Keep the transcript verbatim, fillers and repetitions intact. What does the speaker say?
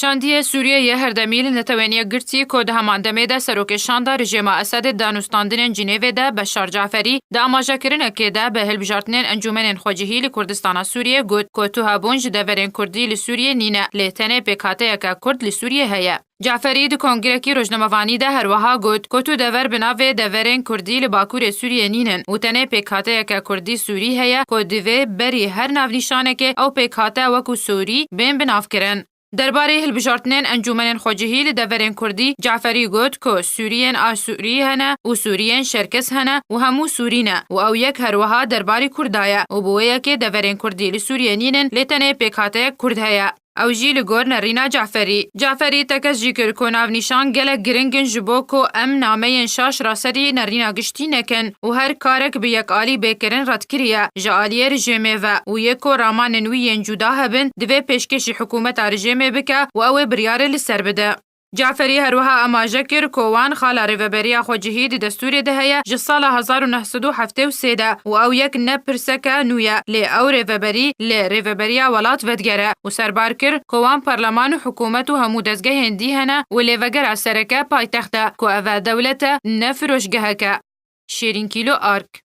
Çandiyê Sûriyeyê herdemî li Netewên Yekgirtî ku di heman demê de serokê şanda rejîma Esedê danûstandinên Cinêvê de Beşar Caferî di amajekirinekê de bi hilbijartinên Encûmenên Xwecihî li Kurdistana Sûriyê got ku tu hebûn ji deverên Kurdî li Sûriyê nîne, lê tenê pêkhateyeke Kurd li Sûriyê heye. Caferî di kongirekî rojnamevanî de her wiha got ku tu dever bi navê deverên Kurdî li Bakurê Sûriyê nînin û tenê pêkhateyeke Kurdî Sûrî heye ku divê berî her navnîşanekê ew pêkhate wekû Sûrî bên binavkirin. Derbarê hilbijartinên Encûmenên Xwecihî li deverên Kurdî, Caferî got ku Sûriyên Asûrî hene û Sûriyên Şerkes hene û hemû Sûrî ne û ew yek her wiha derbarî Kurda ye û bi wê yekê deverên Kurdî li Sûriyê nînin, lê tenê pêkhateyek Kurd heye. Ew jî li gor nerîna Caferî. Caferî tekez jî kir ku navnîşan gelek giring in ji bo ku em nameyên şaş raserî nerîna giştî nekin û her karek bi yekalî bê kirin redkirî ye ji aliyê rejîmê ve û yê ku ramanên wî yên cuda hebin, divê pêşkêşî hikûmeta rejîmê bike û ew ê biryarê li ser bide. Caferî her wiha amaje kir ku wan xala Rêveberiya Xwecihî di destûrê de heye ji sala hezar û neh sed û heftê û sê de û ew yek ne pirseke nû ye, lê ew rêveberî li rêveberiya welat vedigere û serbar kir ku wan parleman û hikûmet û hemû dezgehên dî hene û lêvegera sereke paytext e ku ev e dewlet e, ne firoşgehek e. Şêrîn Kîlo Ark.